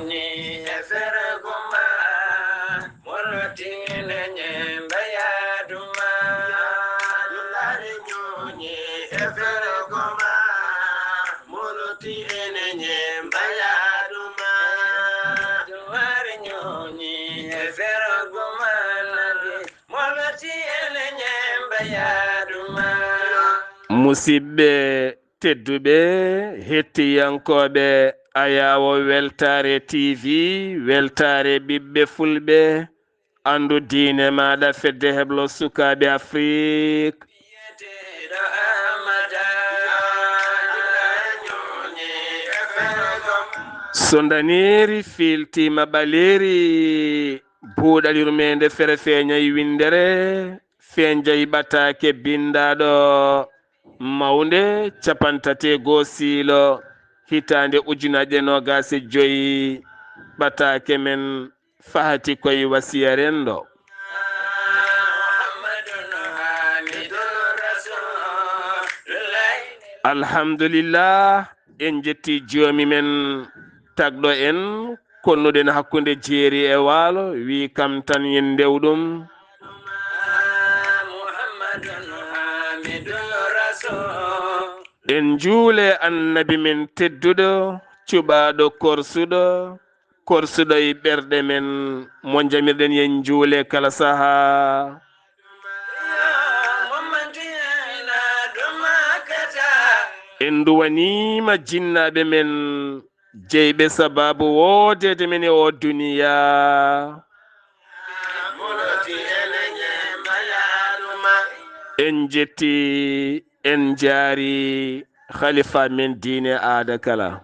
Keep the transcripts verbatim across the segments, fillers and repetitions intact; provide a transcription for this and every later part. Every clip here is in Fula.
Ni e fergo ma, moloti ene nyemba yaduma. Dulare nyonyi e fergo ma, moloti ene nyemba yaduma. Dulare nyonyi e fergo ma, moloti ene nyemba yaduma. Musidɓe tedduɓe, hettiyankooɓe Ayaawo Weltaare T V, weltaare ɓiɓɓe fulɓe, anndu diine maaɗa, fedde heblo sukaaɓe Afrik. So ndaneeri fiiltiima ɓaleeri, buuɗal yurmeende fere feeñay winndere, feeñjay ɓataake binndaaɗo mawnde, capantati e goo siilo, hitaande ujunaaje noogaas e joyi, ɓataake men fahati koye wasiya renndo. Alhamdulillah, en jetti joomi men tagɗo en, konnuɗen hakkunde jeeri e waalo, wi kam tan yen ndew ɗum. En njuule annabi men tedduɗo, cuɓaaɗo korsuɗo, korsuɗo e ɓerɗe men, mo njamirɗen yen njuule kala sahaa. En nduwaniima jinnaaɓe men, jeyɓe sabaabu woodeede men e oo duniyaa. En njetti, en njaari khalifa men diine aada kala.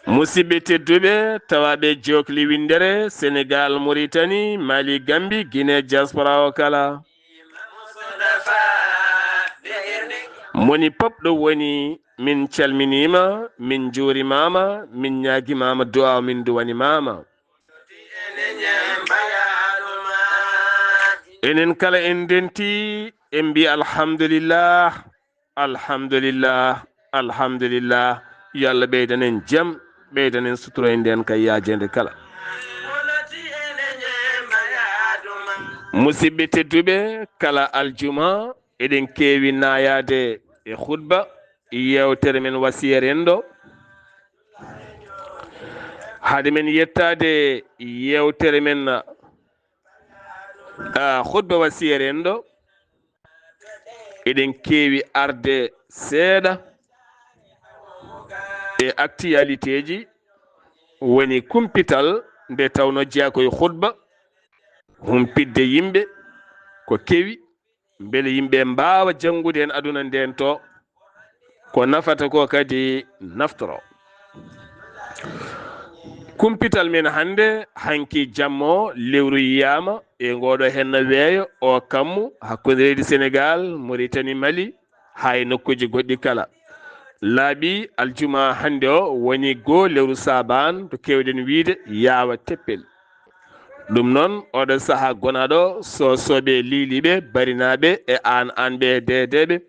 Musidɓe tedduɓe, tawaaɓe jookli winndere, Senegaal, Muritani, Mali, Gambi, Gine, diaspora o kala. Moni pop ɗo woni, min calminiima, min njuurimaama, min ñaagimaama du'aaw, min duwanimaama. Enen kala en ndenti, en mbi alhamdulillah, alhamdulillah, alhamdulillah. Yo Allah ɓeydan en jam, ɓeydan en sutura e nden kay yaajeende kala. Musidɓe tedduɓe, kala aljuma eɗen keewi naayaade e khutba, yeewtere men wasiya renndo. Hade men yettaade yeewtere men, ah, khutba wasiya renndo, eɗen keewi arde seeɗa e actualitéeji, woni kumpital nde tawno jeyaa koye khutba, humpitde yimɓe ko kewi, mbele yimɓe mbaawa janngude heen aduna ndeen to, ko nafata ko kadi naftoro. Kumpital men hannde, hanki jamma o, lewru yiyaama e ngooɗo henna weeyo o kammu hakkunde leydi Senegaal, Muritani, Mali, haa e nokkuuji goɗɗi kala. Laaɓi aljuma hannde o woni goo lewru Saabaan, to keewɗen wiyde yaawa teppel. Ɗum noon, oɗo sahaa gonaaɗo, soosooɓe liiliiɓe, barinaaɓe e aan aanɓe e deedeeɓe,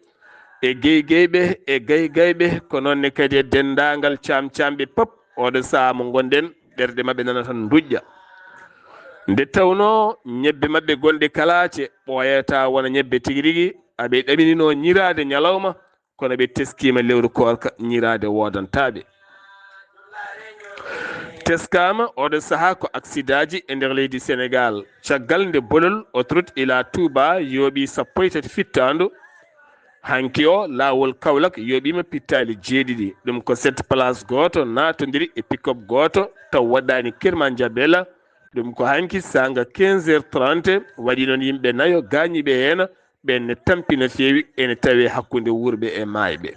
e geygeyɓe e gaygayɓe, ko noon ne kadi e denndaangal caamcaamɓe pop, oɗo sahaa mo ngonɗen, ɓerɗe maɓɓe nana tan nduƴƴa. Nde tawnoo ñebbe maɓɓe gonɗe kalaace ɓooyataa wona ñebbe tigi rigi, aɓe ɗaminino ñiraade ñalawma, kono ɓe teskiima lewru koorka, ñiraade woodantaa ɓe. Teskaama oɗo sahaa ko aksidaaji e nder leydi Senegaal. Caggal nde bolol autoroute Ila Touba yooɓi sappo e tati fittaandu, hanki o laawol Kaolack yooɓiima pittaali jeeɗiɗi. Ɗum ko sept place gooto naatondiri e pick-up gooto taw waɗɗaani kirma njabela. Ɗum ko hanki saanga quinze heures trente waɗi noon yimɓe nayo gaañiiɓe heen. Ɓen ne tampi no feewi, ene tawee hakkunde wuurɓe e maayɓe.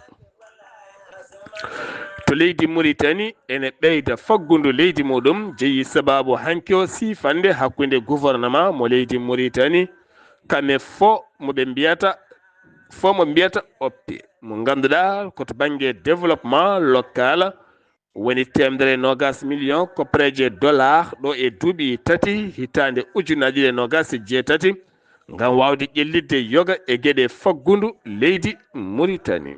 To leydi Muritani, ene ɓeyda faggundu leydi muɗum, jeyi sabaabu hanki o siifannde hakkunde gouvernement mo leydi Muritani, kamɓe fo mo ɓe mbiyata, fo mo mbiyata oppi, mo ngannduɗaa ko to bannge développement local, woni teemedere e noogaas million koppareeje dollar ɗo e duuɓi tati, hitaande ujunaaji ɗiɗi e noogaas e jeetati, ngam waawde ƴellitde yoga e geɗe faggundu leydi Muritani.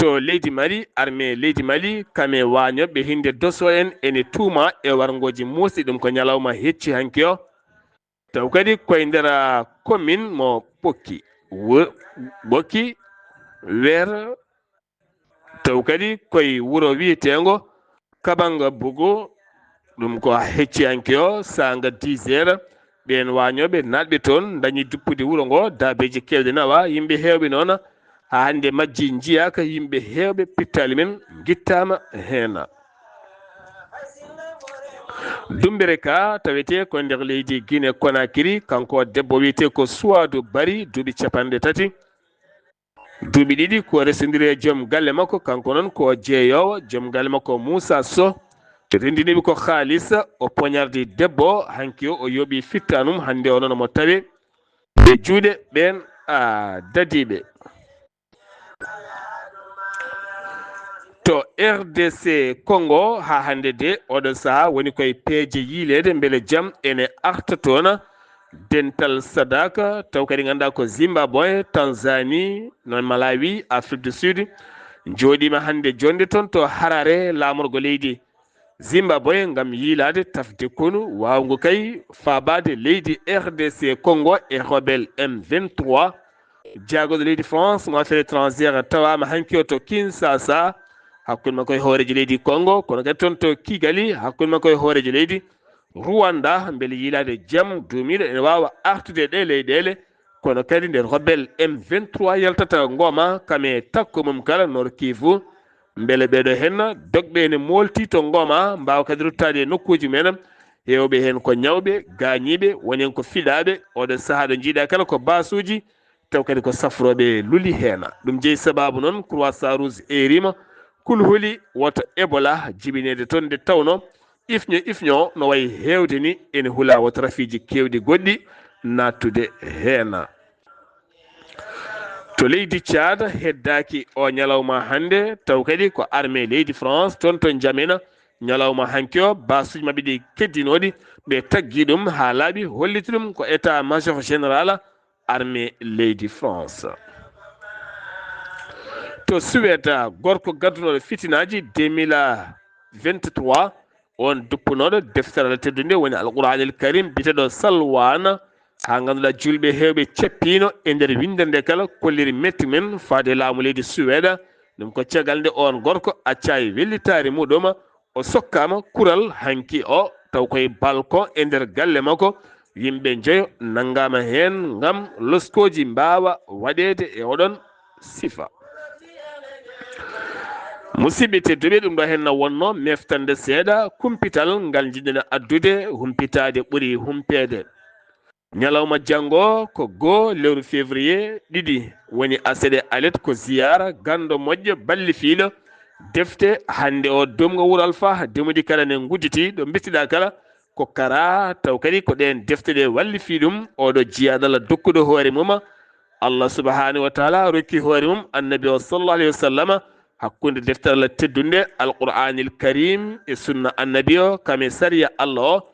To leydi Mali, armée leydi Mali, kame waañooɓe hinnde Doso en ene tuuma e warngooji muusɗi. Ɗum ko ñalawma hecci hanki o. Taw kadi koye nder commune mo Ɓokki, Ɓokki, Weer, taw kadi koye wuro wiyeteengo Kabanga Bogo, ɗum ko hecciyanke o, saanga dix heures, ɓeen waañooɓe naatɓe toon, ndañi duppude wuro ngo, daabeeji keewɗi nawa, yimɓe heewɓe noon, haa hannde majji njiyaaka, yimɓe heewɓe pittaali men ngittaama heen. Dumbere ka tawetee ko nder leydi Guinée Conakry, kanko debbo wiyetee ko Suwaadu Bari, duuɓi capanɗe tati. Duuɓi ɗiɗi ko resondiri e joom galle makko, kanko noon ko jeeyoowo. Joom galle makko Moussa Sow, renndiniiɓe ko kaalis, o poñardi debbo o, hanki o, o yooɓi fittanum, hannde o noon omo tawe e juuɗe ɓeen, a, dadiiɓe. To R D C Congo, haa hannde de, oɗo sahaa woni koye peeje yiileede mbele jam ene arta toon. Dental Sadaka, taw kadi ngannduɗaa ko Zimbabwe, Tanzanie, noon Malawi, Afrique du Sud, njooɗiima hannde jonnde toon to Harare, laamorgo leydi Zimbabwe, ngam yiilaade tafde konu waawngu kay faabaade leydi R D C Congo e rebelle M vingt-trois. Jaagorɗo leydi France mo affaire étrangère tawaama hanki o to Kinshasa, hakkunde makko e hooreejo leydi Congo, kono kadi toon to Kigali, hakkunde makko e hooreejo leydi Rwanda, mbele yiilaade jam duumiiɗo ene waawa artude e ɗee leyɗeele, kono kadi nde rebelle M vingt-trois yaltata Goma, kam e takko mum kala Nord Kivu, mbele ɓeeɗo heen dogɓe ene moolti to Goma, mbaawa kadi ruttaade e nokkuuji mumen. Heewɓe heen ko ñawɓe, gaañiiɓe, woni heen ko fiɗaaɓe. Oɗo sahaa ɗo njiiɗaa kala ko baasuuji, taw kadi ko safrooɓe luli heen. Ɗum jeyi sabaabu noon Croissant Rouge eeriima kulhuli wota Ebola jibineede toon, nde tawnoo ifño ifño no wayi heewde ni, ene hula wota rafiiji keewɗi goɗɗi naattude heen. To leydi Tchad heddaaki o ñalawma hannde, taw kadi ko armée leydi France toon to N'Djamena ñalawma hanki o, baasuuji maɓɓe ɗi keddinooɗi, ɓe taggi ɗum haa laaɓi, holliti ɗum ko état major général armée leydi France. To Suwed, gorko gaddunooɗo fitinaaji deux mille vingt-trois, on duppunooɗo deftere Allah teddunde woni Alqur'aanil Karim, biyeteeɗo Salwan, haa ngannduɗaa juulɓe heewɓe cappiino e nder winndere nde kala, kolliri metti men faade laamu leydi Suwed. Ɗum ko caggal nde on gorko accaay wellitaare muɗum, o sokkaama kural hanki o, taw koye balcon e nder galle makko, yimɓe njoyo nanngaama heen ngam loskooji mbaawa waɗeede e oɗon sifa. Musidɓe tedduɓe, ɗum ɗo heen na wonno meftande seeɗa kumpital ngal njiɗen addude, humpitaade ɓuri humpeede. Ñalawma janngo ko goo lewru février, ɗiɗi woni aseɗe alet, ko ziyaara ganndo moƴƴo ballifiiɗo defte. Hannde o dumngo wuro Alfa, demuɗi kala ne ngudditi, ɗo mbitiɗaa kala ko kara, taw kadi ko ɗeen defte ɗe wallifii ɗum oɗo jiyaaɗo Allah dokkuɗo hoore mum. Allah subhanahu wa taala rokki hoore mum Annabi o sallallahu alayhi wa sallam, hakkunde deftere Allah teddunde Alqur'anil Karim e sunna Annabi o, kam e sariya Allah o.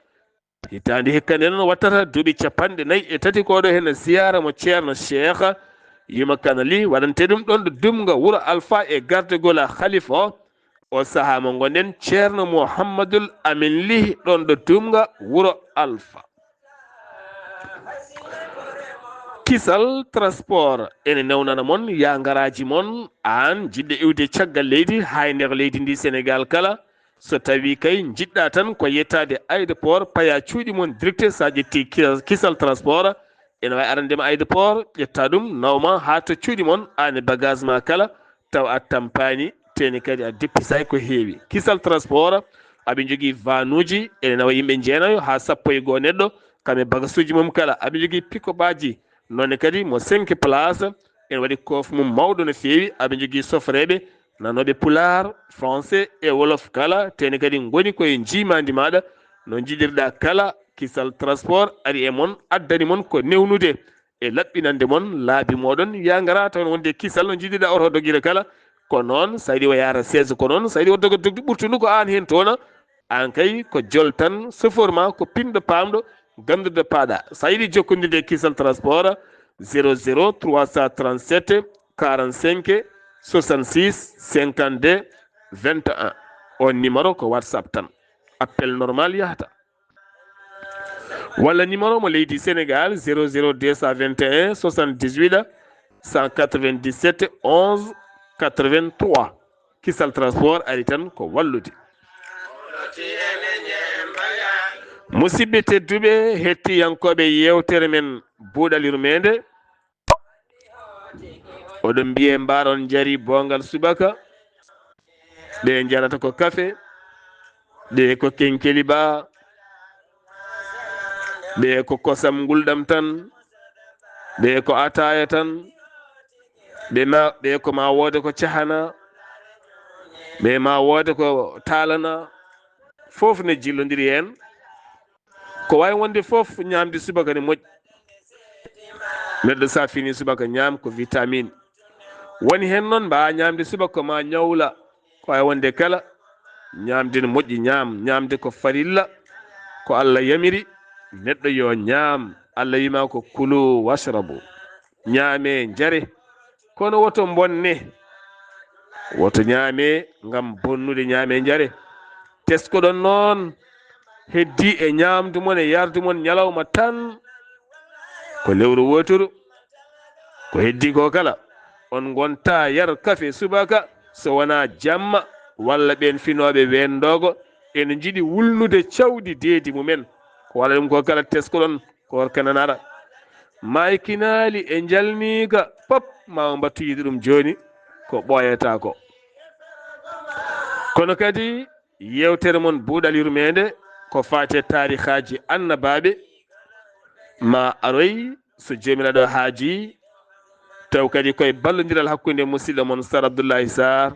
Hitaande hikka nde noon wattata duuɓi capanɗe nayi e tati, ko ɗo heen ziyaara mo Ceerno Cheikh Yuma Kanali waɗante ɗum ɗoon ɗo dumnga wuro Alfa e gardagol Khalifa o. O sahaa mo ngonɗen, Ceerno Mouhamadul Amin Lih, ɗoon ɗo dumnga wuro Alfa. Kisal Transport ene newnana mon yaangaraaji mon, aan jiɗɗo iwde caggal leydi haa e nder leydi ndi Senegaal kala. So tawii kay njiɗɗaa tan ko yettaade aéroport, paya cuuɗi mon direct. So a ƴetti Ki-, Kisal Transport, ene waawi arande ma aéroport, ƴetta ɗum, naw ma haa to cuuɗi mon, aan e bagage ma kala, taw a tampaani, teeni kadi a deppisaay ko heewi. Kisal Transport, aɓe njogii vanuuji, ene nawa yimɓe jeenayo haa sappo e goo neɗɗo, kam e bagasuuji mum kala. Aɓe njogii pikobaaji, noone kadi mo cinq place, ene waɗi koof mum mawɗo no feewi. Aɓe njogii sofreeɓe nanooɓe Pulaar, Français e Wolof kala, teeni kadi ngoni koye njiimaandi maaɗa. No njiɗirɗaa kala, Kisal Transport ari e mon, addani mon ko newnude e laɓɓinande mon laabi mooɗon. Yaa ngaraa taw wonde Kisal no njiɗirɗaa oto dogira kala, ko noon. So a yiɗi o yaara seize, ko noon. So a yiɗi o doga dogde ɓurtundu, ko aan heen toona. Aan kay ko jol tan, chauffeur ma ko pinɗo paamɗo, gannduɗo paaɗa. So a yiɗi jokkondirde e Kisal Transport, zéro zéro trois cent trente-sept quarante-cinq soixante-six cinquante-deux vingt et un. On numéro ko WhatsApp tan. Appel normal yahata. Walla numéro mo leydi Sénégal, zéro zéro deux cent vingt et un soixante-dix-huit cent quatre-vingt-dix-sept onze quatre-vingt-trois. Kisal Transport ari tan ko wallude. Musidɓe tedduɓe, hettiyankooɓe yeewtere men Buuɗal Yurmeende, oɗon mbiye mbaar on njari boongal subaka. Ɓe njarata ko kafe, ɓe ko kenkeliba, ɓe ko kosam ngulɗam tan, ɓe ko ataaya tan, ɓe ma, ɓe ko ma woode ko cahana, ɓe ma woode ko taalana. Fof ne jillondiri heen. Ko waawi wonde fof, ñaamde subaka ne moƴƴi. Neɗɗo sa fini subaka, ñaam ko vitamine. Woni heen noon, mbaa ñaamde subaka ko ma ñawla. Ko waawi wonde kala, ñaamde ne moƴƴi, ñaam. Ñaamde ko farilla, ko Allah yamiri neɗɗo yo ñaam. Allah wiima ko kulu washrabu. Ñaame, njare. Kono woto mbonne. Woto ñaame ngam bonnude, ñaame, njare. Teskoɗon noon, heddi e ñaamdu mon e yardu mon ñalawma tan, ko lewru wooturu. Ko heddi ko kala, on ngonta yar kafe subaka, so wonaa jamma, walla ɓeen finooɓe weenndoogo ene njiɗi wulnude cawɗi deedi mumen. Ko waɗa ɗum ko kala, teskoɗon. Koor kene nara. Maykinaali e njalniika pop ma o mbattu yiide ɗum jooni ko ɓooyata ko. Kono kadi yeewtere mon Buuɗal Yurmeende ko faati e taarihaaji annabaaɓe ma aroy so Joomiraaɗo haaji, taw kadi koye ballondiral hakkunde musidɗo mon Sar Abdullahi Sarr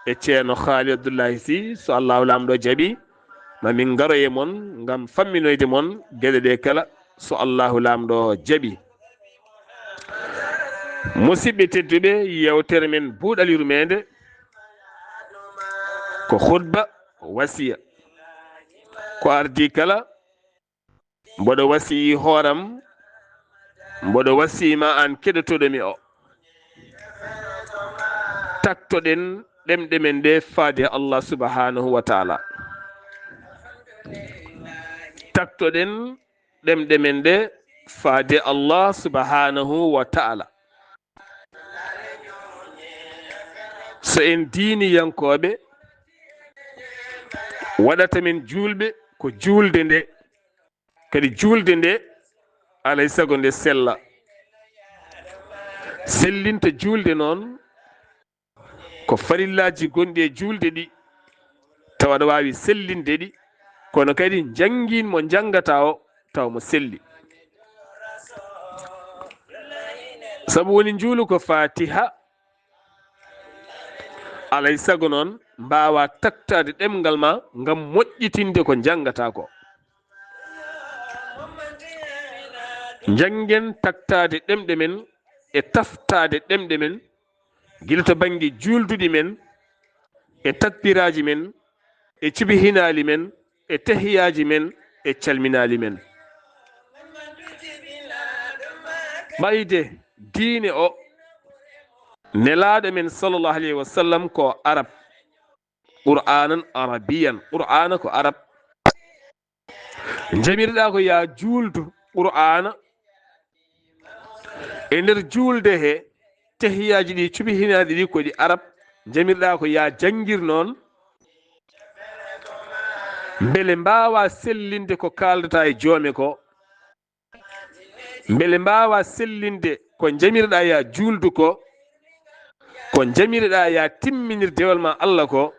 e Ceerno Haali Abdullahi Sy, so Allahu Laamɗo jaɓi, ma min ngaro e mon ngam famminoyde mon geɗe ɗe kala, so Allahu Laamɗo jaɓi. Musidɓe tedduɓe, yeewtere men Buuɗal Yurmeende ko khutba wasiya. Ko ardi kala, mboɗo wasiyii hooram, mboɗo wasiyii ma aan keɗotooɗo mi o. Taktoɗen ɗemɗe men ɗe faade Allah subhanahu wa ta'ala. Taktoɗen ɗemɗe men ɗe faade Allah subhanahu wa ta'ala. So en diiniyankooɓe, waɗata men juulɓe ko juulde nde. Kadi juulde nde, alay sago nde sella. Sellinta juulde noon, ko farillaaji gonɗi e juulde ɗi, tawa aɗa waawi sellinde ɗi, kono kadi njanngin mo njanngata o, tawa mo selli. Sabu woni njuulu ko Faatiha, alay sago noon mbaawa taktaade ɗemngal ma ngam moƴƴitinde ko njanngata ko. Njanngen taktaade ɗemɗe men e taftaade ɗemɗe men, gila to bannge juulduɗi men, e takbiraaji men, e cubihinaali men, e tahiyaaji men, e calminaali men. Ɓayde diine o, Nelaaɗo men sallallahu alayhi wa sallam ko Arab, Qur'aanan Arabiyan, Qur'aana ko Arab. Njamirɗaa ko yaa juuldu Qur'aana. E nder juulde he, tahiyaaji ɗi, cubihinaaɗi ɗi, ko ɗi Arab. Njamirɗaa ko yaa janngir noon, mbele mbaawa sellinde ko kaaldataa e joome ko. Mbele mbaawa sellinde ko njamirɗaa yaa juuldu ko, ko njamirɗaa yaa timminir dewal ma Allah ko.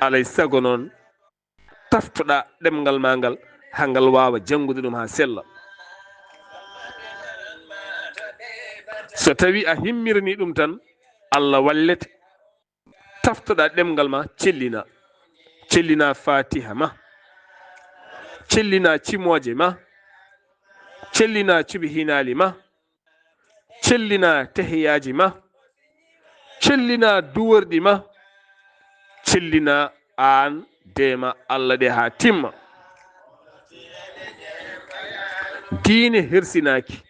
Alay sago noon, taftoɗaa ɗemngal ma ngal, haa ngal waawa janngude ɗum haa sella. So tawii a himmiranii ɗum tan, Allah wallete. Taftoɗaa ɗemngal ma, cellinaa. Cellinaa Faatiha ma. Cellinaa cimooje ma. Cellinaa cubihinaali ma. Cellinaa tahiyaaji ma. Cellinaa duworɗi ma. Cellinaa aan deema Allah ɗe haa timma. Diine hersinaaki.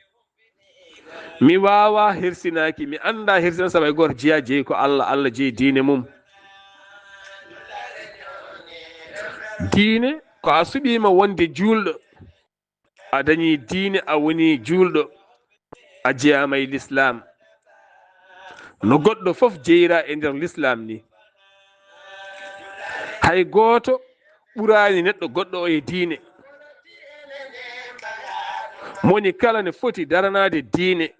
Mi waawaa hersinaaki, mi anndaa hersina, sabu hay gooto jeyaa, jeyi ko Allah, Allah jeyi diine mum. Diine ko a suɓiima wonde juulɗo, a dañii diine, a wonii juulɗo, a jeyaama e lislaam. No goɗɗo fof jeyiraa e nder lislaam ni. Hay gooto ɓuraani neɗɗo goɗɗo o e diine. Moni kala ne foti daranaade diine,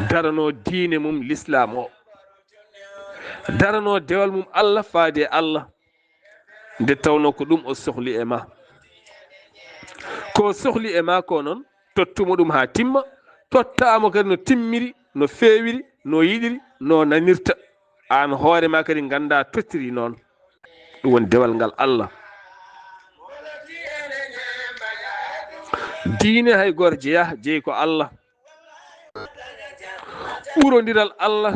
daranoo diine mum lislaam o, daranoo dewal mum Allah faade e Allah, nde tawnoo ko ɗum o sohli e ma. Ko o sohli e ma ko noon, tottumo ɗum haa timma, tottaamo kadi no timmiri, no feewiri, no yiɗiri, no nanirta. Aan hoore ma kadi nganndaa tottiri noon. Ɗum woni dewal ngal Allah. Diine hay gooto jeyaa, jeyi ko Allah. Ɓurondiral Allah,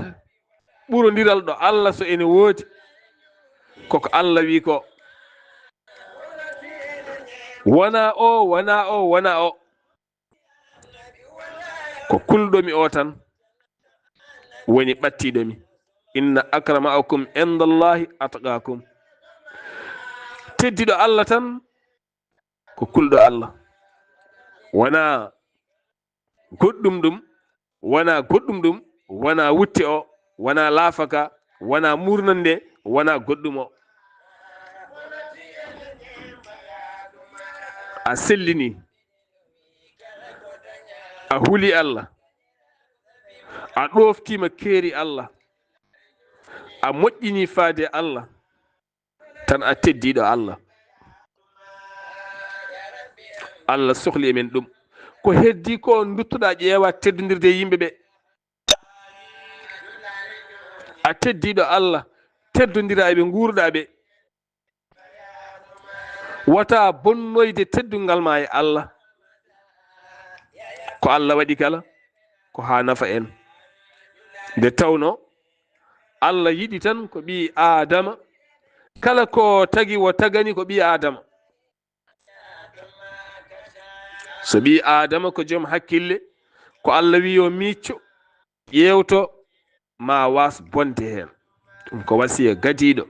ɓurondiral ɗo Allah so ene woodi, koko Allah wi ko, wona o, wona o, wona o. Ko kulɗomi o tan woni ɓattiɗomi. Inna akramaakum indallahi atqaakum. Teddiɗo Allah tan ko kulɗo Allah. Wona goɗɗum ɗum, wona goɗɗum ɗum, wona wutte o, wona laafaka, wona murnande, wona goɗɗum o. A sellini, a huli Allah, a ɗoftiima keeri Allah, a moƴƴini faade Allah, tan a teddiiɗo Allah. Allah sohli e men ɗum. Ko heddii ko nduttuɗaa ƴeewa teddondirde e yimɓe ɓe. A teddiiɗo Allah, teddondiraa e ɓe nguurɗaa ɓe. Wata bonnoyde teddungal ma e Allah. Ko Allah waɗi kala, ko haa nafa en. Nde tawnoo Allah yiɗi tan ko ɓii Aadama, kala ko tagi o tagani ko ɓii Aadama. So ɓii Aadama ko joom hakkille, ko Allah wi yo miicco, ƴeewto, ma waas bonde heen. Ɗum ko wasiya gadiiɗo.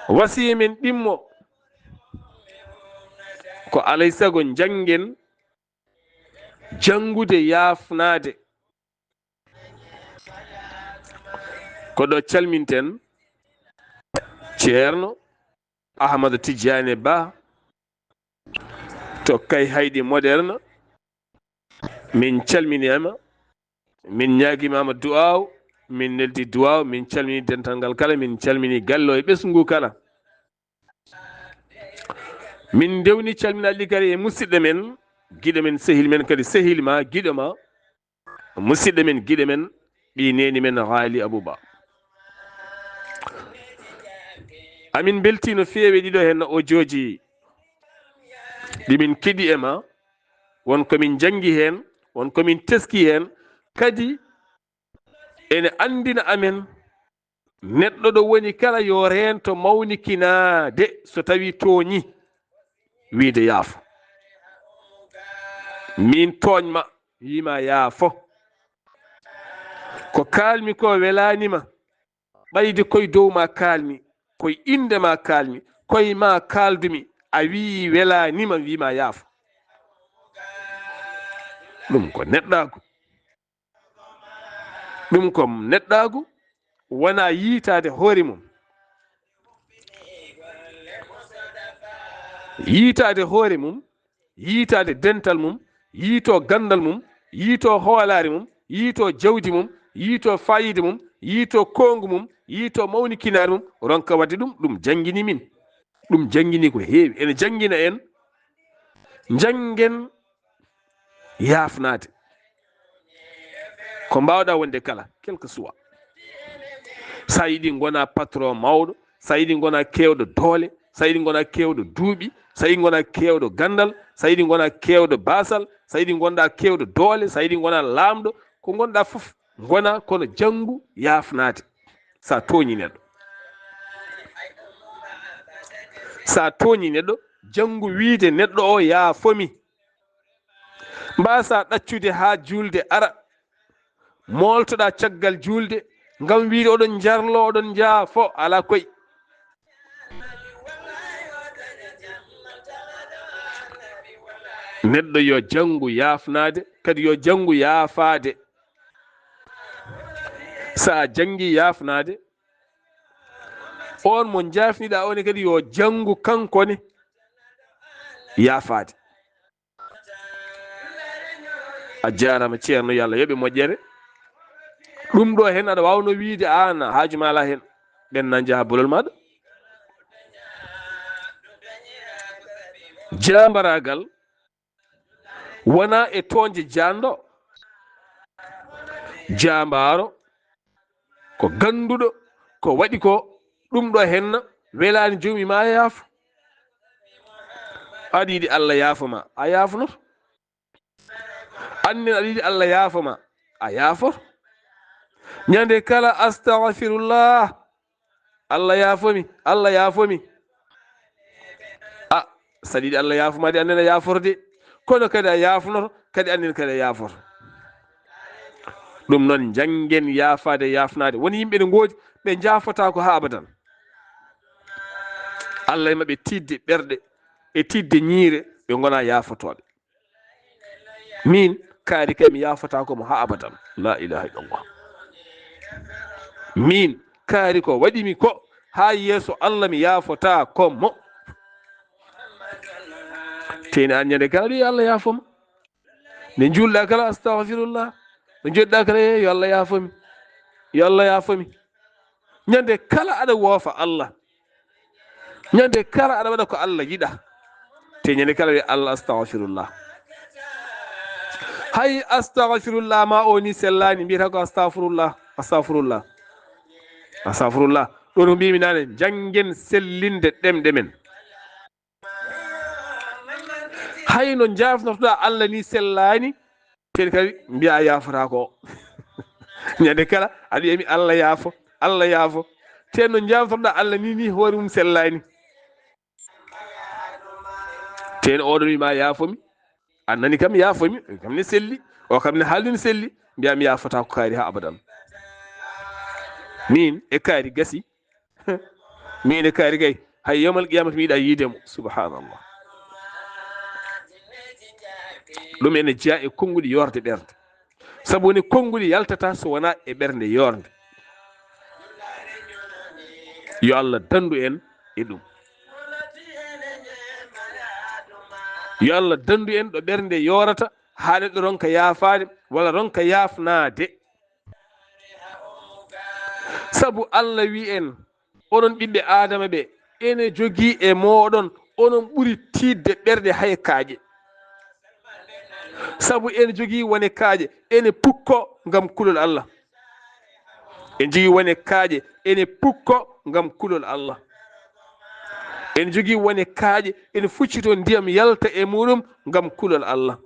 Wasiya men ɗimmo ko alay sago njanngen janngude yaafnaade. Ko ɗo calminten Ceerno Ahmadu Tijjaani Ba to Kayhayɗi Moderne. Min calminiima, min ñaagimaama du'aaw, min neldi du'aaw, min calmini dental ngal kala, min calmini galle o e ɓesngu kala. Min ndewni calminaaɗi kadi e musidɗo men, giɗo men, sehil men, kadi sehil ma, giɗo ma, musidɗo men, giɗo men, ɓii neeni men, Haali Abuba. Amin mbeltii no feewi ɗiɗo heen audio ji ɗi min keɗi e ma, won ko min njanngi heen, won ko min teski heen, kadi ene anndina amen neɗɗo ɗo woni kala yo reento mawnikinaade so tawii tooñi, wiide yaafo. Min tooñ ma, wii ma yaafo. Ko kaalmi ko welaani ma, ɓayde koye dow ma kaalmi, koye innde ma kaalmi, koye ma kaaldumi, a wii welaani ma, wii ma yaafo. Ɗum ko neɗɗaagu. Ɗum ko neɗɗaagu, wonaa yiytaade hoore mum. Yiytaade hoore mum, yiytaade dental mum, yiytoo ganndal mum, yiytoo hoolaare mum, yiytoo jawdi mum, yiytoo faayiida mum, yiytoo koongu mum, yiytoo mawnikinaare mum, ronka waɗde ɗum, ɗum janngini min. Ɗum janngini ko heewi. Ene janngina en, njanngen yaafnaade. Ko mbaawɗaa wonde kala, quel que soit. So a yiɗi ngona patron mawɗo, so a yiɗi ngona keewɗo doole, so a yiɗi ngona keewɗo duuɓi, so a yiɗi ngona keewɗo ganndal, so a yiɗi ngona keewɗo baasal, so a yiɗi ngonɗaa keewɗo doole, so a yiɗi ngona laamɗo, ko ngonɗaa fof ngona, kono janngu yaafnaade. So a tooñi neɗɗo, so a tooñi neɗɗo, janngu wiide neɗɗo o yaafomi. Mbaasaa ɗaccude haa juulde ara, mooltoɗaa caggal juulde, ngam wiide oɗon njarlo, oɗon njaafo, alaa koy. Neɗɗo yo janngu yaafnaade, kadi yo janngu yaafaade. So a janngii yaafnaade, oon mo njaafniɗaa oon ne kadi yo janngu kanko ne yaafaade. A jaaraama, Ceerno, yo Allah yoɓe moƴƴere. Ɗum ɗo heen aɗa waawno wiyde aan haaju ma alaa heen. Ɓen na njaha bolol maaɗa. Jaambaraagal wonaa e toonde jaanɗo. Jaambaaro ko gannduɗo ko waɗi ko, ɗum ɗo henna welaani joomum ma, a yaafo. Aɗa yiɗi Allah yaafo ma, a yaafnoto. Annen aɗa yiɗi Allah yaafo ma, a yaafoto. Ñande kala, "Astagfirullah, Allah yaafo mi, Allah yaafo mi." A, saɗa yiɗi Allah yaafo ma de, annen a yaafoto de. Kono kadi a yaafnoto, kadi annen kadi a yaafoto. Ɗum noon, njanngen yaafaade, yaafnaade. Won yimɓe ne ngoodi, ɓe njaafotaako haa abadan. Allah e maɓɓe tiiɗde ɓerɗe e tiiɗde ñiire, ɓe ngonaa yaafotooɓe. Miin, kaari kay, mi yaafotaako mo haa abadan. La ilaha illallah. Miin, kaari ko waɗi mi ko, haa yeeso Allah mi yaafotaako mo. Teni aan ñande kala, yo Allah yaafo ma. Nde njuulɗaa kala, "Astagfirullah." Nde njoɗɗaa kala, "Ee, yo Allah yaafo mi. Yo Allah yaafo mi." Ñande kala aɗa woofa Allah. Ñande kala aɗa waɗa ko Allah yiɗa. Te ñande kala wiya Allah, "Astagfirullah." Hay astagfirullah ma o ni sellaani, mbiyata ko astagfirullah, astagfirullah, astagfirullah. Ɗo no mbimi nane, njanngen sellinde ɗemɗe men. Hay no njaafnotoɗaa Allah ni sellaani, ken kadi mbiya a yaafotaako. Ñande kala aɗa wiyami Allah yaafo, Allah yaafo. Te no njaafnotoɗaa Allah ni, ni hoore mum sellaani. Te no oɗon wi ma yaafo mi, a nani kam yaafo mi, kam ne selli, o kam ne haalni ne selli, mbiya mi yaafotaako kaari haa abadan. Min e kaari gasi. Min e kaari kay, hay yawmal qiyamata mi yiɗa yiide mo. Subhanallah. Ɗum ene jeya e konguɗi yoorde ɓernde. Sabu woni konguɗi yaltata so wona e ɓernde yoorde. Yo Allah dandu en e ɗum. Yo Allah dandu en ɗo ɓernde yoorata, haa neɗɗo ronka yaafaade, walla ronka yaafnaade. Sabu Allah wi en, onon ɓiɓɓe Aadama ɓe, ene jogii e mooɗon, onon ɓuri tiiɗde ɓerɗe hay kaaƴe. Sabu ene jogii wone kaaƴe, ene pukko ngam kulol Allah. Ene jogii wone kaaƴe, ene pukko ngam kulol Allah. Ene jogii wone kaaƴe, ene fuccito ndiyam yalta e muɗum ngam kulol Allah.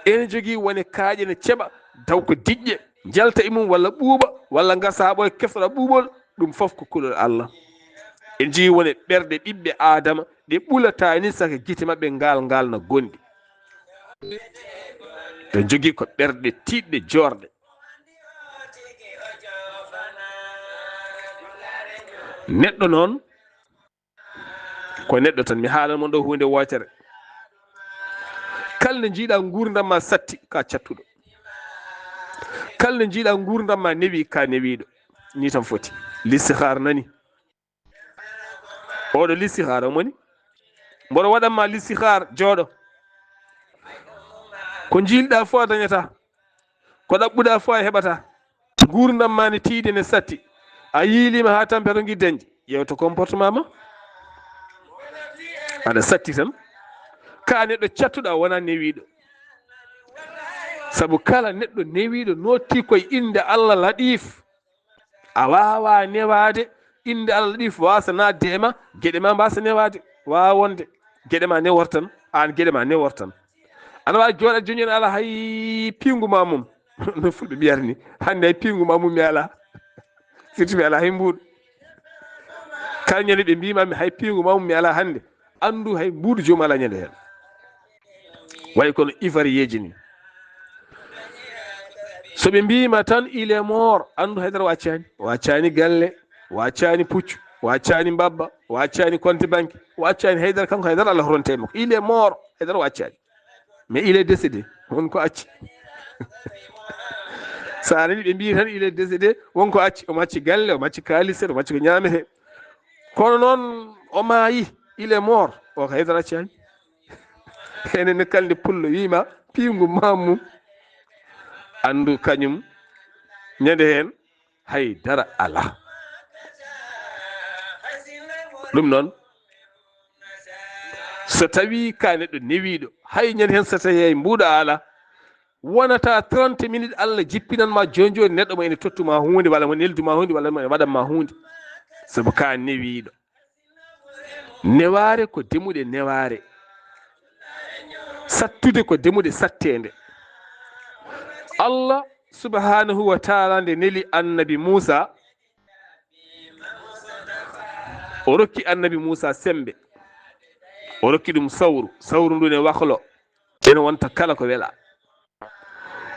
Ene jogii wone kaaƴe ne ceɓa, taw ko diƴƴe, njalta e mum walla ɓuuɓa, walla ngasa ɓooya keftoɗa ɓuuɓol, ɗum fof ko kulol Allah. Ene jogii wone ɓerɗe ɓiɓɓe Aadama, ɗe ɓulataani saka gite maɓɓe ngal ngal na gonɗi. Ɓe jogii ko ɓerɗe tiiɗɗe joorɗe. Neɗɗo noon, ko neɗɗo tan. Mi haalan mon ɗo huunde wootere. Kala nde njiiɗa nguurndam ma satti, ka cattuɗo. Kala nde njiiɗa nguurndam ma newi, ka newiiɗo. Ni tan foti. Listihaar nani. Oɗo listihaar o moni. Mboɗo waɗan ma listihaar, jooɗo. Ko njiilɗa fof a dañata. Ko ɗaɓɓuɗa fof a heɓata. Nguurndam ma ne tiiɗi, ne satti. A yiilima haa tampere ngi dañde. Ƴeewta comportement ma. Aɗa satti tan. Ka neɗɗo cattuɗo, a wona newiiɗo. Sabu kala neɗɗo newiiɗo notti koye innde Allah Laɗif. A waawaa newaade, innde Allah Laɗif waasa naatde e ma, geɗe ma mbaasa newaade. Waawaa wonde. Geɗe ma newor tan, aan geɗe ma newor tan. Aɗa waawi jooɗaade jooni, aɗa alaa hay piingu ma mum. No Fulɓe mbiyata ni, hannde hay piingu ma mum mi alaa. Firti mi alaa hay mbuuɗu. Kala ñande ɓe mbiima mi hay piingu ma mum mi alaa hannde, anndu hay mbuuɗu joomum alaa ñande heen. Way kono ivarieji ni. So ɓe mbiima tan il est mort, anndu haydara o accaani. O accaani galle, o accaani puccu, o accaani mbabba, o accaani compte banque, o accaani haydara. Kanko haydara, Allah horonte makko. Il est mort, haydara o accaani. Mais il est décédé, won ko acci. So a nani ɓe mbii tan il est décédé, won ko acci. Omo acci galle, omo acci kaalise, omo acci ko ñaamete. Kono noon o maayi, il est mort, o ko haydara accaani. Enen ne kalde pullo wiima piigu mammum, anndu kañum ñande heen haydara alaa. Ɗum noon, so tawii ka neɗɗo newiiɗo, hay ñande heen so tawii hay mbuuɗo alaa, wonata trente minutes Allah jippinan ma jooni jooni neɗɗo mo ene tottu ma huunde, walla mo neldu ma huunde, walla mo ene waɗan ma huunde. Sabu ka newiiɗo. Newaare ko demuɗe newaare. Sattude ko demuɗe satteende. Allah subhanahu wa taala nde neli annabi Muusa, o rokki annabi Muusa sembe. O rokki ɗum sawru, sawru ndu ne waklo, ene wonta kala ko wela.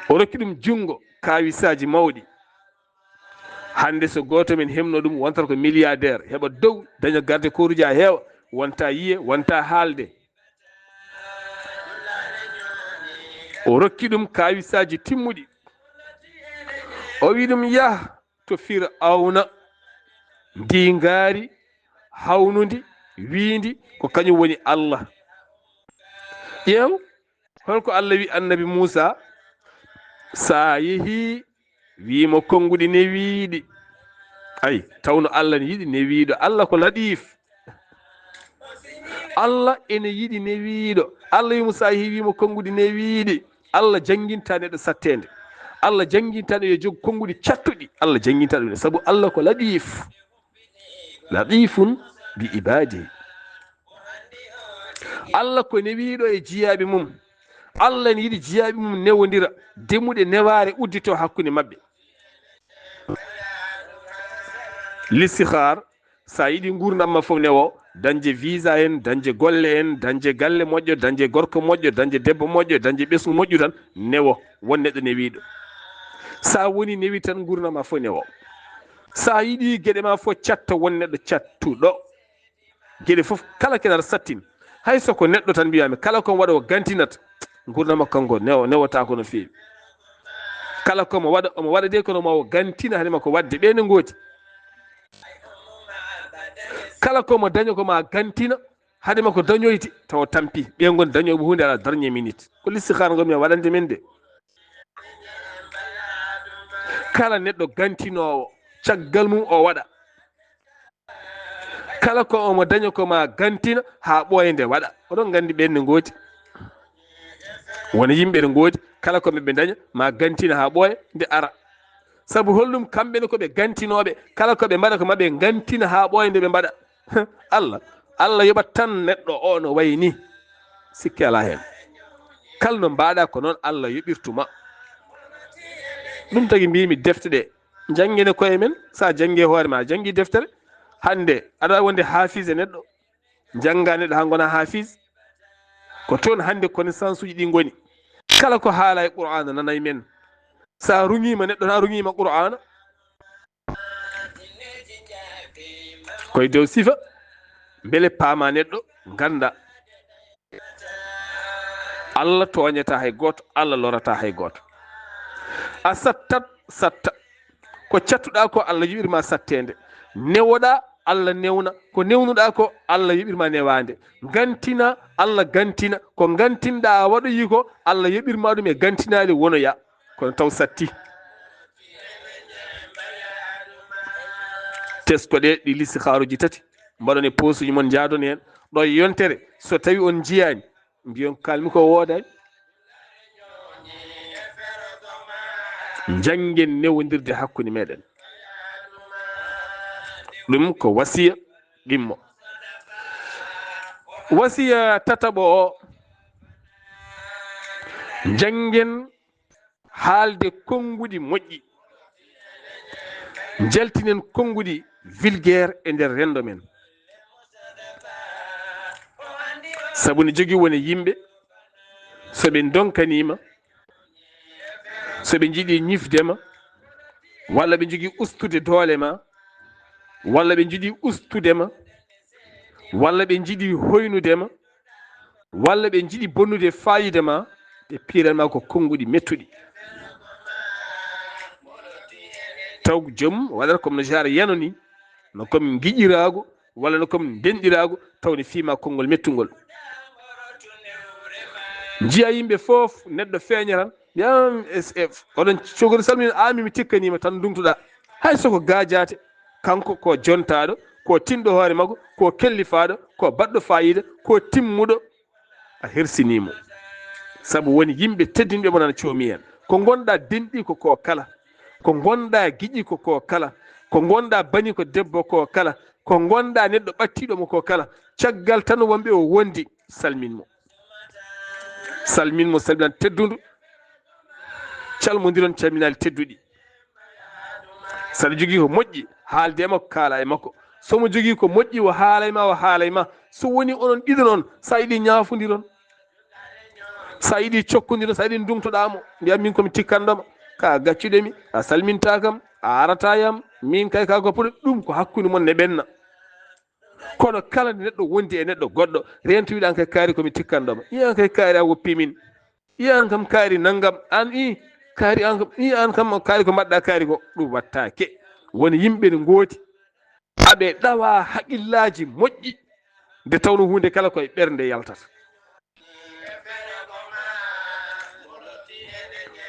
O rokki ɗum junngo, kaawisaaji mawɗi. Hannde so gooto men hemno ɗum, wontata ko milliardaire, heɓa dow, daña garde corps uji haa heewa, wonta yiye, wonta haalde. O rokki ɗum kaawisaaji timmuɗi. O wi ɗum, yah to Fir'awna, ndi ngaari hawnundi, wiindi ko kañum woni Allah. Ƴeew, holko Allah wi annabi Muusa? Sa yehi, wi mo konnguɗi newiiɗi. Ay, tawno Allah ne yiɗi newiiɗo. Allah ko Latif. Allah ene yiɗi newiiɗo. Allah wi mo, sa yehi, wi mo konnguɗi newiiɗi. Allah jannginta neɗɗo satteende. Allah jannginta neɗɗo yo jog konnguɗi cattuɗi. Allah jannginta ɗum. Sabu Allah ko Latif. Latifun bi ibadihi. Allah ko newiiɗo e jiyaaɓe mum. Allah ene yiɗi jiyaaɓe mum newondira, demuɗe newaare uddito hakkunde maɓɓe. Listihar, sa yiɗi nguurndam ma fof newo, dañde visa en, dañde golle en, dañde galle moƴƴo, dañde gorko moƴƴo, dañde debbo moƴƴo, dañde ɓesngu moƴƴu tan, newo, won neɗɗo newiiɗo. Sa woni newi tan, nguurndam ma fof newo. Sa yiɗi geɗe ma fof catto, won neɗɗo cattuɗo. Geɗe fof kala keɗal sattin. Hay so ko neɗɗo tan mbiyami, kala ko waɗa o gantinat, nguurndam makko kanko newo, newotaako no feewi. Kala ko mo waɗa, omo waɗa de kono ma o gantina hade makko waɗde. Ɓe ne ngoodi. Kala ko mo daño ko ma gantina hade makko dañoyde, tawa tampi. Ɓe ngoni dañooɓe huunde ala dernière minute. Ko listihar ngon mi waɗande men de. Kala neɗɗo gantinoowo, caggal mum o waɗa. Kala ko omo daña ko ma gantina haa ɓooya nde waɗa. Oɗon nganndi ɓeen ne ngoodi. Wona yimɓe ne ngoodi, kala ko ɓe daña ma gantina haa ɓooya nde ara. Sabu holɗum? Kamɓe ne ko ɓe gantinooɓe, kala ko ɓe mbaɗa ko ma ɓe gantina haa ɓooya nde ɓe mbaɗa. Allah, Allah yoɓat tan neɗɗo o no wayi ni. Sikke alaa heen. Kala no mbaɗa ko noon Allah yoɓirtuma. Ɗum tagi mbimi defte ɗe. Janngene koye men, sa janngi hoore ma, a janngi deftere. Hannde, aɗa waawi wonde haafis e neɗɗo. Jannga neɗɗo haa ngona haafis. Ko toon hannde connaissance uji ɗi ngoni. Kala ko haala e Qur'aana nanay men. Sa ruŋiima neɗɗo, na ruŋiima Qur'aana. Koye dow sifa, mbele paama neɗɗo, ngannda. Allah tooñata hay gooto, Allah lorata hay gooto. A sattat, satta. Ko cattuɗa ko, Allah yoɓirma satteende. Newoɗa, Allah newna. Ko newnuɗa ko, Allah yoɓirma newaande. Gantina, Allah gantina. Ko gantinɗa a waɗoyi ko, Allah yoɓirma ɗum e gantinaali wonoya. Kono taw satti. Teskoɗe ɗi listihaaruji tati. Mbaɗon e poosuji mon, njaadon heen. Ɗo e yontere, so tawi on njiyaani, mbiyon kalmi ko woodaani. Njanngen newondirde hakkunde meɗen. Ɗum ko wasiya ɗimmo. Wasiya tataɓo o, njanngen haalde konnguɗi moƴƴi. Njaltinen konnguɗi vulgaire e nder renndo men. Sabu ne jogii won e yimɓe, So ɓe ndonkaniima, so ɓe njiɗi ñifde ma, walla ɓe njogii ustude doole ma, walla ɓe njiɗi ustude ma, walla ɓe njiɗi hoynude ma, walla ɓe njiɗi bonnude faayiida ma, ɓe piiran ma ko konnguɗi mettuɗi. Taw joom waɗata comme no genre yano ni, no comme giƴiraago, walla no comme ndenɗiraago, taw ne fiima konngol mettungol. Njiya yimɓe fof, neɗɗo feeña tan, mbiya, "Am, S F, oɗon cogori salmini, ami mi tikkaniima," tan ndumtoɗa. Hay soko gaajaate, kanko ko jontaaɗo, ko tinɗo hoore makko, ko kellifaaɗo, ko baɗɗo faayiida, ko timmuɗo, a hersiniimo. Sabu woni yimɓe teddinɓe mo nana coomi en. Ko ngonɗa denɗi ko ko kala, ko ngonɗa giƴi ko ko kala, ko ngonɗa bani ko debbo ko kala, ko ngonɗa neɗɗo ɓattiɗo mo ko kala. Caggal tan wonɓe o wondi, salmin mo. Salmin mo, salminan teddundu. Calmondiron calminaali tedduɗi. Saɗa jogii ko moƴƴi, haalde e makko, kaala e makko. So mo jogii ko moƴƴi, o haala e ma, o haala e ma. So woni onon ɗiɗo noon, sa yiɗi ñaafondiron, sa yiɗi cokkondiron, sa yiɗi ndumtoɗa mo, mbiya, "Min ko mi tikkanɗo ma, ka gaccuɗe mi, a salminta kam, a arata yam, min kay ka goppuɗo." Ɗum ko hakkunde mon ne ɓenna. Kono kala nde neɗɗo wondi e neɗɗo goɗɗo, rento wiɗa, "An kay kaari ko mi tikkanɗo ma, i an kay kaari a woppi min, i an kam kaari nanngam, an i kaari an kam, i an kam kaari ko mbaɗɗa kaari ko." Ɗum wattaake. Won yimɓe ne ngoodi, aɓe ɗawa haqillaaji moƴƴi, nde tawno huunde kala koye ɓernde yaltata.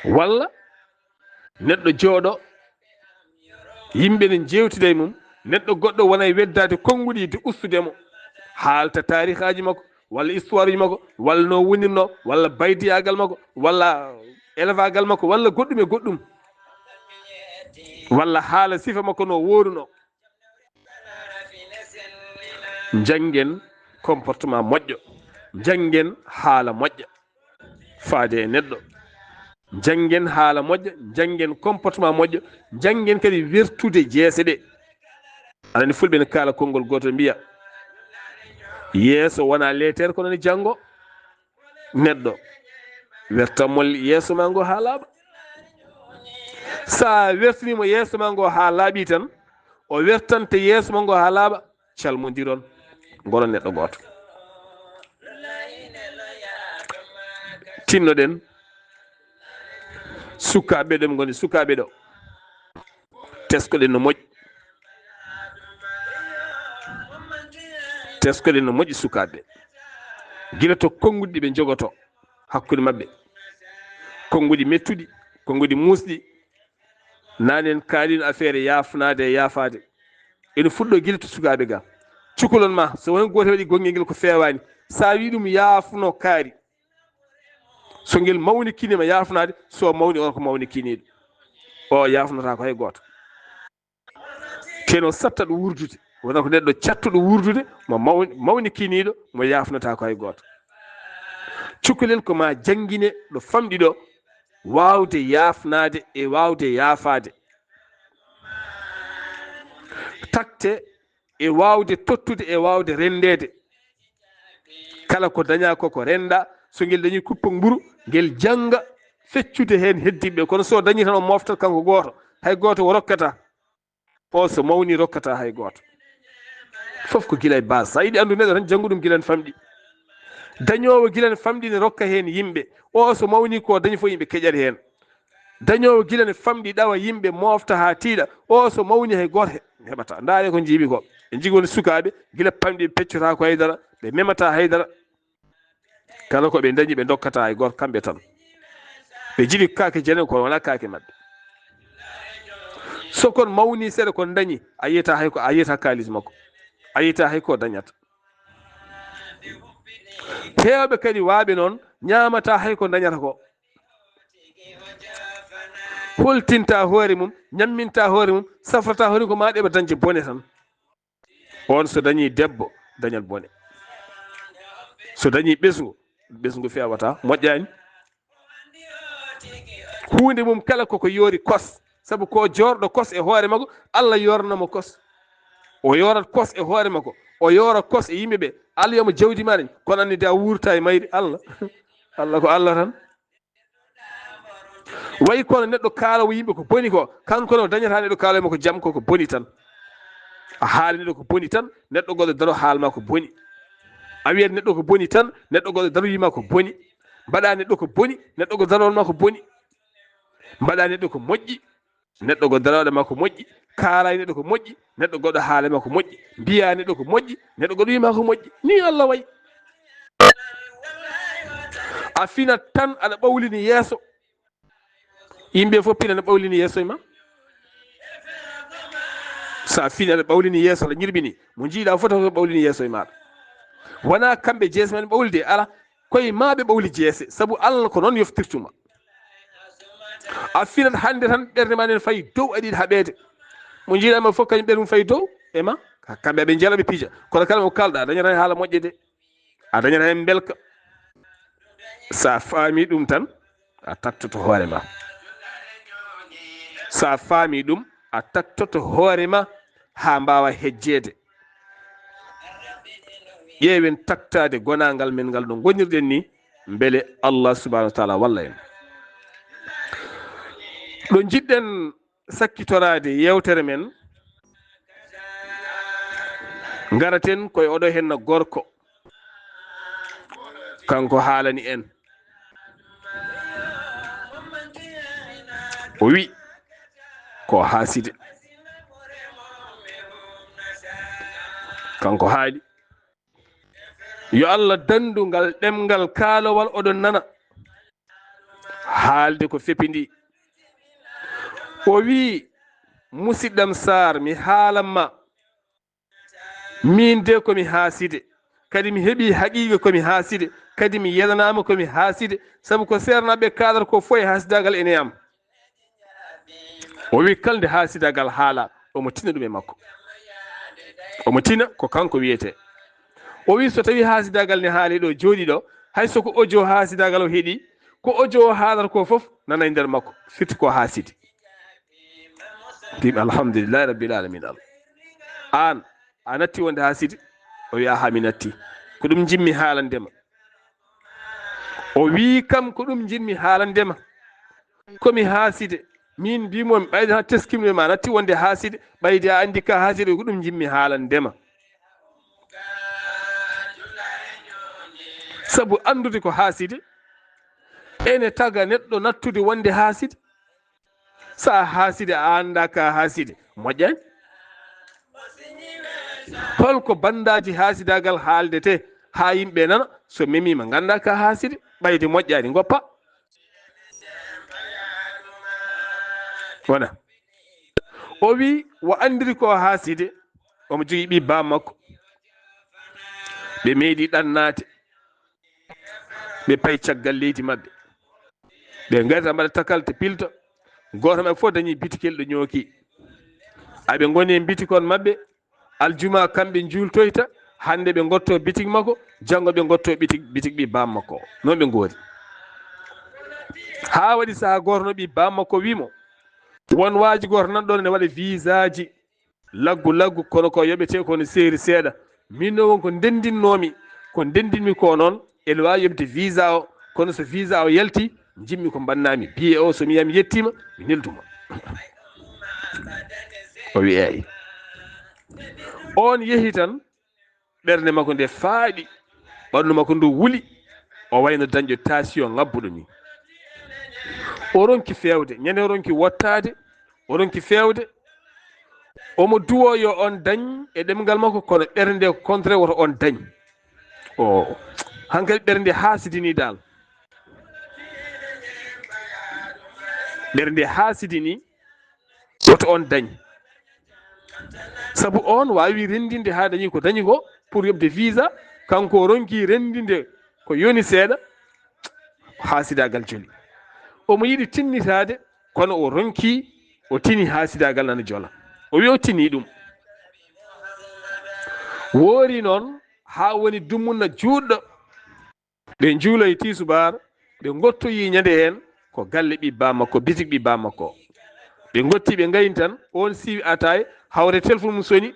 Walla neɗɗo jooɗo, yimɓe ne njeewtida e mum, neɗɗo goɗɗo wona e weddaade konnguɗi de ustude mo, haalta taarihaaji makko, walla histoire uji makko, walla no wonirno, walla baydiyaagal makko, walla elevaagal makko, walla goɗɗum e goɗɗum, walla haala sifa makko no wooruno. Njanngen comportement moƴƴo, njanngen haala moƴƴa faade e neɗɗo. Njanngen haala moƴƴa, njanngen comportement moƴƴo, njanngen kadi wertude jeese ɗe. Aɗa anndi fulɓe ne kaala konngol gooto, mbiya, "Yeeso wona leeter, kono ne janngo." Neɗɗo, wertammol yeeso ma ngo haa laaɓa. Sa wertaniimo yeeso ma ngo haa laaɓi tan, o wertante yeeso ma ngo haa laaɓa, calmondiron, ngoron neɗɗo gooto. Tinnoɗen, sukaaɓe ɗo ɓe ngoni, sukaaɓe ɗo, teskoɗen no moƴƴi. Teskoɗen no moƴƴi, sukaaɓe. Gila to konnguɗi ɓe njogoto hakkunde maɓɓe. Konnguɗi mettuɗi, konnguɗi muusɗi. Nane en kaalino affaire yaafnaade e yaafaade. Ene fuɗɗo gila to sukaaɓe ga. Cukalel ma, so woni gooto waɗi gonngel ngel ko feewaani, sa wi ɗum yaafno kaari. So ngel mawnikiniima yaafnaade, so mawni on ko mawnikiniiɗo. O yaafnotaako hay gooto. Keno satta ɗo wurdude, wona ko neɗɗo cattuɗo wurdude, mo maw-, mawnikiniiɗo, mo yaafnotaako hay gooto. Cukalel ko ma janngine ɗo famɗi ɗo, waawde yaafnaade e waawde yaafaade. Takte e waawde tottude e waawde renndeede. Kala ko dañaa ko, ko rennda, so ngel dañi kuppon mburu, ngel jannga feccude heen heddiiɓe. Kono so dañi tan o moftat kanko gooto, hay gooto o rokkata. O so mawni rokkata hay gooto. Fof ko gila e base. Sa yiɗi anndu neɗɗo tan, janngu ɗum gila ne famɗi. Dañoowo gila ne famɗi ne rokka heen yimɓe. O so mawni ko dañi fof yimɓe keƴat heen. Dañoowo gila ne famɗi ɗawa yimɓe, moofta haa tiiɗa. O so mawni hay gooto he-, heɓata. Ndaare ko njiimi ko. En njigi woni sukaaɓe, gila pamɗi ɓe peccota ko haydara, ɓe memata haydara. Kala ko ɓe dañi ɓe dokkata hay gooto kamɓe tan. Ɓe njiɗi kaake jene kono wona kaake maɓɓe. So kon mawni seeɗa kon dañi, a yiyata hay ko, a yiyata kaalis makko. A yiyata hay ko dañata. Heewɓe kadi waaɓe noon ñaamata hay ko dañata ko. Holtinta hoore mum, ñamminta hoore mum, safrata hoore mum, ko ma ɗeɓa dañde bone tan. On so dañi debbo, dañat bone. So dañi ɓesngu, ɓesngu feewata, moƴƴaani. Huunde mum kala koko yoori kos, sabu ko joorɗo kos e hoore makko, Allah yoornamo kos. O yoorat kos e hoore makko, o yoora kos e yimɓe ɓe, Allah yooma jawdi ma dañ, kono anndi de a wuurta e mayri Allah. Allah ko Allah tan. Wayi kono neɗɗo kaalawo yimɓe ko boni ko, kanko ne o dañata neɗɗo kaalawo mo ko jam, ko ko boni tan. A haali neɗɗo ko boni tan, neɗɗo goɗɗo daro haalma ko boni. A wiyat neɗɗo ko boni tan, neɗɗo goɗɗo daro yima ko boni. Mbaɗa neɗɗo ko boni, neɗɗo goɗɗo daro ma ko boni. Mbaɗa neɗɗo ko moƴƴi, neɗɗo goɗɗo daro ma ko moƴƴi. Kaalay neɗɗo ko moƴƴi, neɗɗo goɗɗo haale ma ko moƴƴi. Mbiya neɗɗo ko moƴƴi, neɗɗo goɗɗo wima ko moƴƴi. Ni Allah wayi. A finat tan aɗa ɓawlini yeeso. Yimɓe fof pina no ɓawlini yeeso e ma. Sa fini aɗa ɓawlini yeeso, aɗa ñirɓini. Mo jiiɗa fof taw ko ɓawlini yeeso e maɗa. Wona kamɓe jeese men ɓawlide, ala. Koye ma ɓe ɓawli jeese. Sabu Allah ko noon yoftirtuma. A finat hannde tan ɓernde ma nen fayi dow aɗa yiɗi haɓeede. Mo jiiɗa ma fof kañum ɓernde mum fayi dow e ma. Ka-, kamɓe aɓe njala ɓe pija. Kono kala mo kalɗa dañata haala moƴƴe de. A dañata heen mbelka. Sa faami ɗum tan, a tattoto hoore ma. Sa faami ɗum, a tattoto hoore ma haa mbaawa hejjeede. Ƴeewen tattaade gonaangal men ngal no ngonirɗen ni, mbele Allah subhanahu wa taala walla en. Ɗo njiɗɗen sakkitoraade yeewtere men, ngaraten koye oɗo henna gorko. Kanko haalani en. O wi, ko haaside. Kanko haali. Yo Allah dandu ngal ɗemngal kaalowal oɗon nana. Haalde ko fepindi. O wi, musidɗam Saar, mi haalan ma. Min de ko mi haaside. Kadi mi heɓi haqiiqa ko mi haaside. Kadi mi yelanama ko mi haaside. Sabu ko seernaaɓe kaalata ko fof e haasidagal ene am. O wi kala nde haasidagal haala, omo tina ɗum e makko. Omo tina ko kanko wiyete. O wi so tawi haasidagal ne haali ɗo jooɗi ɗo, hay so ko audio haasidagal o heɗi, ko audio o haalata ko fof nana e nder makko, firti ko haasidi. Mbimi alhamdulillahi rabbil alamin. Al-, an, a natti wonde haasidi? O wi aha, mi natti. Ko ɗum jimmi haalande ma. O wi kam ko ɗum jimmi haalande ma. Ko mi haaside. Min mbimomi ɓayde ha teskimmi ma natti wonde haaside. Ɓayde a andi ka haaside ko ɗum jimmi haalande ma. Sabu andude ko haaside, ene taga neɗɗo nattude wonde haaside. Sa a haaside, a annda ka haaside, moƴƴani. Holko bandaji haasidagal haaldete ha yimɓe nana, so memima ganda ka haaside, ɓayde moƴƴani, goppa. Wona. O wi, o andiri ko haaside, omo jogii ɓii baa makko. Ɓe meeɗi ɗannaade. Ɓe payi caggal leydi maɓɓe. Ɓe ngarta mbaɗa takalte pilta. Gooto maɓɓe fof dañi bitikel ɗo ñooki. Aɓe ngoni e bitik on maɓɓe. Aljuma kamɓe njuultoyta. Hannde ɓe ngotto bitik makko. Janngo ɓe ngotto bitik, bitik ɓii baa makko. Noon ɓe ngoori. Haa waɗi sahaa gooto no ɓii baa makko wii mo. Won waaji gooto nan ɗoon ne waɗa visaaji. Laggu laggu, kono ko yoɓetee ko no seeri seeɗa. Min no won ko ndendinnoomi, ko ndendinmi ko noon, ene waawi yoɓde visa o, kono so visa o yalti, njimmi ko mbannami. Biye o, so mi yami yettiima, mi nelduma. O wi eeyi. On yehi tan, ɓernde makko nde faaɗi, ɓanndu makko ndu wuli, o wayno dañɗo tension ŋabbuɗo ni. O ronki feewde, ñande o ronki wottaade, o ronki feewde, omo duwo yo on dañ e ɗemngal makko, kono ɓernde contraire woto on dañ. O, hankadi ɓernde haasidini dal. Ɓernde haasidini, woto on dañ. Sabu on waawi renndinde haa dañi ko dañi ko pour yoɓde visa, kanko o ronki renndinde ko yoni seeɗa, haasidaagal joli. Omo yiɗi tinnitaade, kono o ronki, o tini haasidaagal nana jola. O wi o tini ɗum. Woori noon haa woni dumunna juutɗo. Ɓe njuuloyi tiisubaar, ɓe ngottoyi ñande heen ko galle ɓii baa makko, bitik ɓii baa makko. Ɓe ngotti, ɓe ngayni tan, oon siiwi ataay, hawre téléphone mum soni.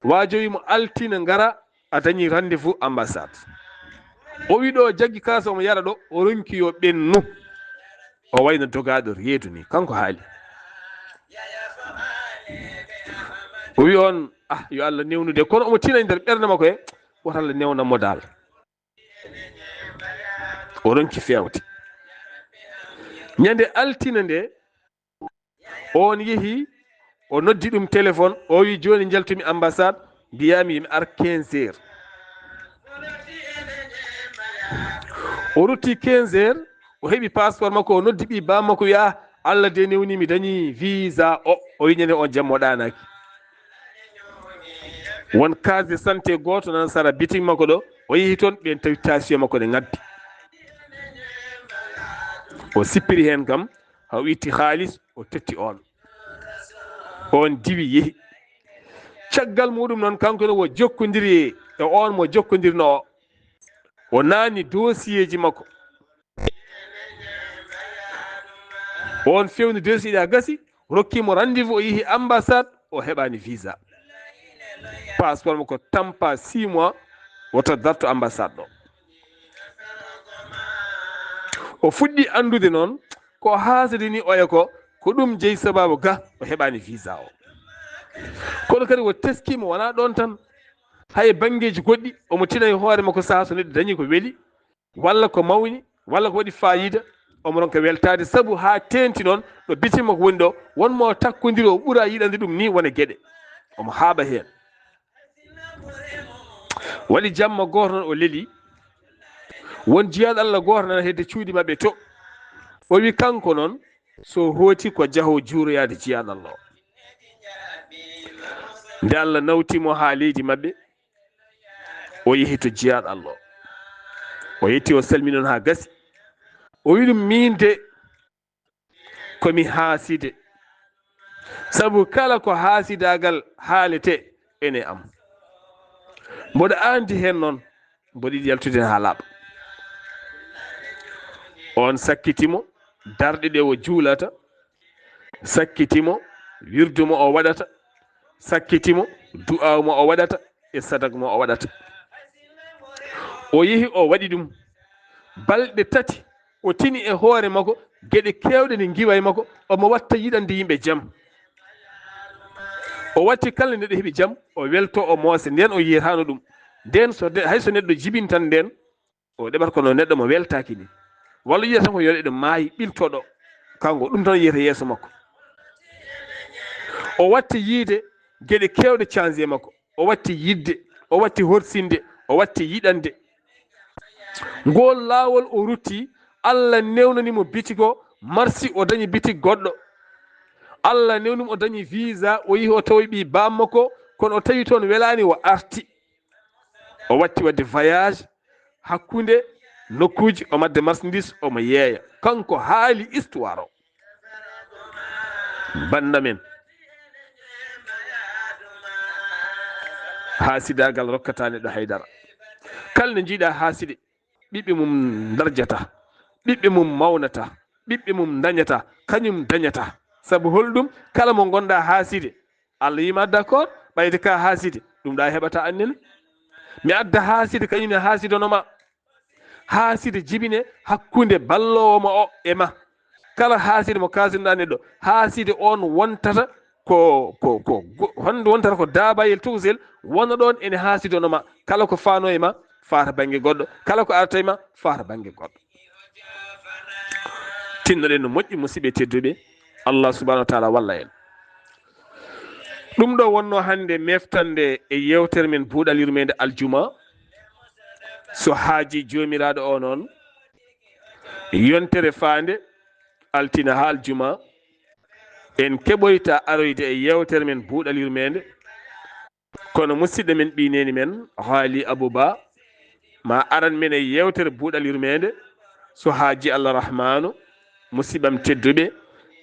Waajo wi mo altine ngara, a dañi rendez-vous ambassade. O wi ɗo jaggi kaas omo yara ɗo, o ronki yo ɓennu. O wayno dogaaɗo reedu ni, kanko haali. O wi on, ah, yo Allah newnude, kono omo tina e nder ɓernde makko e, woto Allah newnan mo dal. O ronki fewde. Ñande altine nde, on yehi, o noddi ɗum téléphone, o wi, "Jooni njaltumi ambassade, mbiyami yomi ar quinze heures." O rutti quinze heures, o heɓi passeport makko, o noddi ɓi bammakko, wiya, "Allah de newni mi dañi visa o." O wi ñande on jamma o ɗaanaki. Won case de santé gooto nan sara bitik makko ɗo, o yehi toon, ɓen tawi tension makko ne ngabbi. O sippiri heen kam, o itti haalis, o totti on. On diwi yehi. Caggal muɗum noon, kanko ne o jokkondiri e on mo jokkondirno o. O naani dossier ji makko. On fewni dossier ɗi a gasi, rokki mo rendez-vous, o yehi ambassade, o heɓani visa. Passeport mo ko tampa six mois, woto darto ambassade ɗo. O fuɗɗi anndude noon ko haasidi ni oya ko, ko ɗum jeyi sababu ga o heɓani visa o. Kono kadi o teski mo wona ɗon tan. Hay banngeeji goɗɗi, omo tina e hoore makko saha so neɗɗo dañi ko weli, walla ko mawni, walla ko waɗi faayiida, omo ronka weltaade, sabu haa teenti noon ɗo bitik makko woni ɗo, won mo takkondiri o ɓura yiɗande ɗum ni wona geɗe. Omo haaɓa heen. Waɗi jamma gooto noon o leli, won jiyaaɗo Allah gooto nana hedde cuuɗi maɓɓe to. O wi kanko noon, so hooti ko jaho juuroyaade jiyaaɗo Allah o. Nde Allah nawti mo haa leydi maɓɓe, o yehi to jiyaaɗo Allah o. O yetti, o salmini on haa gasi. O wi ɗum, "Miin de, ko mi haaside. Sabu kala ko haasidaagal haalete ene am. Mboɗo aandi heen noon, mboɗo yiɗi yaltude haa laaɓa." On sakkiti mo, darɗe ɗe o juulata, sakkiti mo, wirdu mo o waɗata, sakkiti mo, du'aaw mo o waɗata, e sadak mo o waɗata. O yehi, o waɗi ɗum. Balɗe tati, o tini e hoore makko, geɗe keewɗe ne ngiwa e makko, omo watta yiɗande yimɓe jam. O watti kala neɗɗo heɓi jam, o welto, o moosa. Nden o yiyataano ɗum. Nden so de-, hay so neɗɗo jibintan nden, o ɗeɓat kono neɗɗo mo weltaaki ni. Walla yiya tan ko yo neɗɗo maayi, ɓiltoɗo. Kanko, ɗum tan yiyata yeeso makko. O watti yiide geɗe keewɗe changé makko. O watti yidde, o watti horsinde, o watti yiɗande. Ngol laawol o rutti, Allah newnani mo bitik o, marsi o dañi bitik goɗɗo. Allah newni mo o dañi visa, o yehi o tawi ɓii bammakko, kono o tawi toon welaani, o arti. O watti waɗde voyage hakkunde nokkuuji, o madde marchandise, omo yeeya. Kanko haali histoire o. Bannda men, haasidaagal rokkataa neɗɗo haydara. Kala nde njiiɗaa haaside, ɓiɓɓe mum ndarjata, ɓiɓɓe mum mawnata, ɓiɓɓe mum ndañata, kañum dañata. Sabu holɗum? Kala mo ngonɗaa haaside, Allah yima d'accord, ɓayde ka haaside, ɗum ɗa heɓata annene. Mi adda haaside, kañum ne haasidono ma. Haaside jibine hakkunde balloowo ma o e ma. Kala haaside mo kasinɗa neɗɗo, haaside on wontata ko, ko, ko, go-, honde wontata ko daabayel tokosel wona ɗon ene haasidono ma. Kala ko faano e ma, faata bannge goɗɗo. Kala ko arata e ma, faata bannge goɗɗo. Tinnoɗen no moƴƴi, musidɓe tedduɓe, Allah subhanahu wa taala walla en. Ɗum ɗo wonno hannde meftande e yewtere men buuɗal yurmeende aljuma. So haaji Joomiraaɗo o noon, yontere faande altina haa aljuma, en keɓoyta aroyde e yewtere men buuɗal yurmeende. Kono musidɗo men, ɓii neeni men, Haali Abou Ba, ma aran men e yewtere buuɗal yurmeende, so haaji Allah Rahmaanu, musidɓam tedduɓe,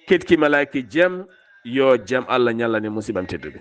ketki malaaki jam, yo jam Allah ñallane musidɓam tedduɓe.